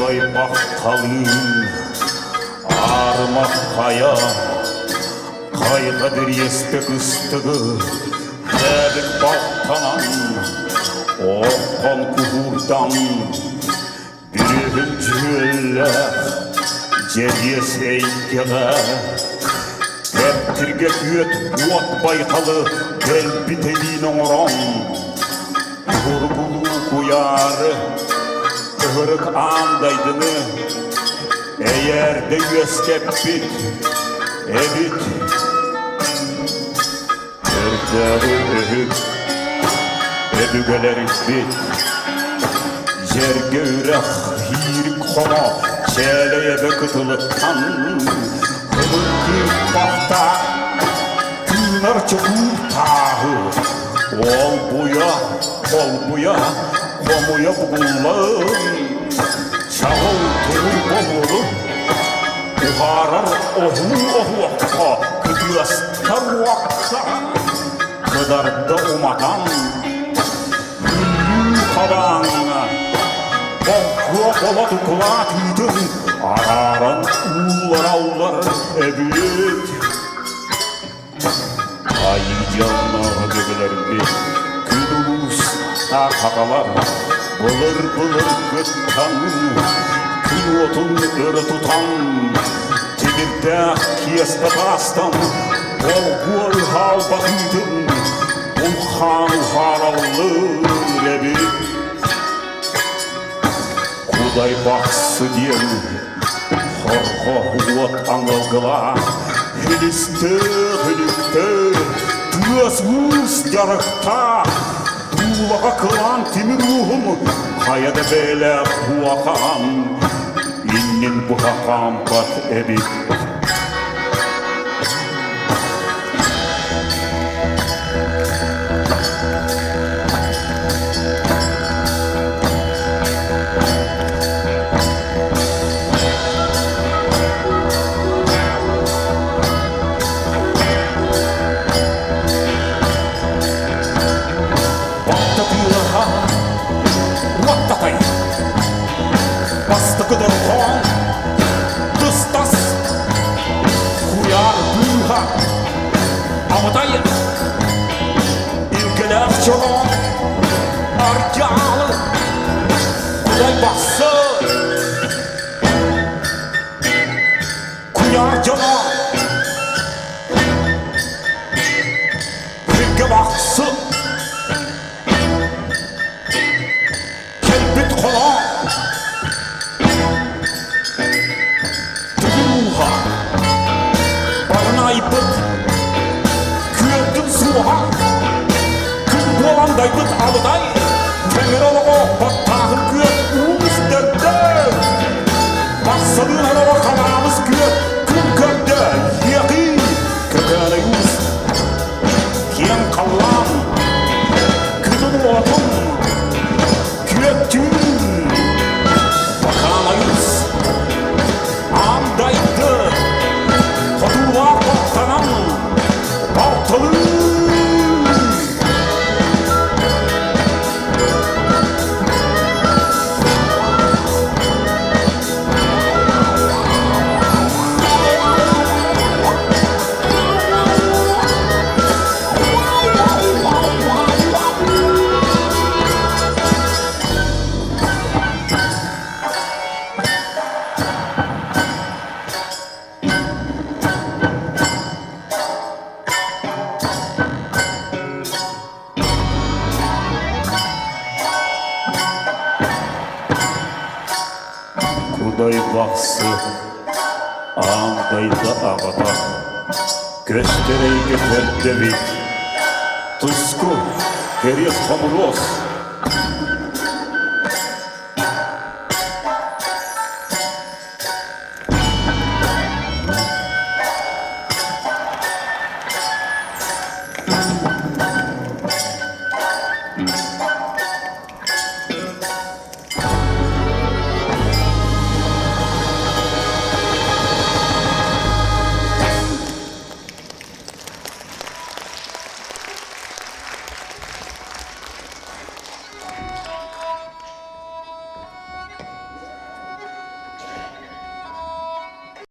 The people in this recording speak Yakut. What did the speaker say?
Кудайбах халыын, аарыма хайа, хайҕа дириэспэ кыстыгы, Һээбит балтанан, охон куһуурдан, бүрүөһүн дьүһүөллээх дьэриэс эйгэҕэ Тэптиргэ күөт уот байҕалы дэлби тэбиин оҥорон, Уһургулуу куйаары, ыһырык аан дайдыны эйээрдэ үөскэппит эбит. Өрдөөҕү өһүк өбүгэлэрбит Дьэргэ үрэх иирик хомо Чээлэй эбэ кытылыттан Кылын кыырпахта Тыынар чокуур тааһы Олбуйа, холбуйа, хомуйа бугуллан Чаҕыл туруу болуолу Уһаарар оһуу оһуохха Кытыастар уокка Кыдарда уматан Күллүү хабааҥҥа Болгуо болот укулаат ыытын Арааран ууллараллар эбит. Айыы дьонноох өбүгэлэрбит күн улуус хахалар былыр-былыргыттан күн уотун өрө тутан тимирдээх киэстэ таастан болгуо ыһаал баһыытын улхаан уһаараллыр эбит. Кудай бахсы диэн хорҕо уот аҥылгылаах Илистээх-иликтээх, тыас-уус дьарыктаах, дуулаҕа кылаан тимир ууһун хайа да бэйэлээх буохаан иннин быһа хаампат эбит. Баттатыылаһа уоттатай, бастакы дорҕоон, тыстас, куйаар быыһа, абытай, илгэлээх чороон, ардьаалы, кудай бахсы, Куйаар дьоно Күргэ бахсы Кэлбит хоно Тыгын ууһа Барын айбыт Күөрдүн суоһа Күн буолан дайбыт абытай Тэҥир олоҕо баттааһын күөт уус төрдө Барсалыын олоҕо халаабыс күөт күн көрдө иэҕии көкөөнөй уус киэҥ халлаан күнүн уотун күөттүүн бакаанай уус аан дайды хотуулаах баттанан балтылыы. Кудай бахсы аан дайда аҕата көстөр эйгэ төрдөбүт туску кэриэс хомуруос.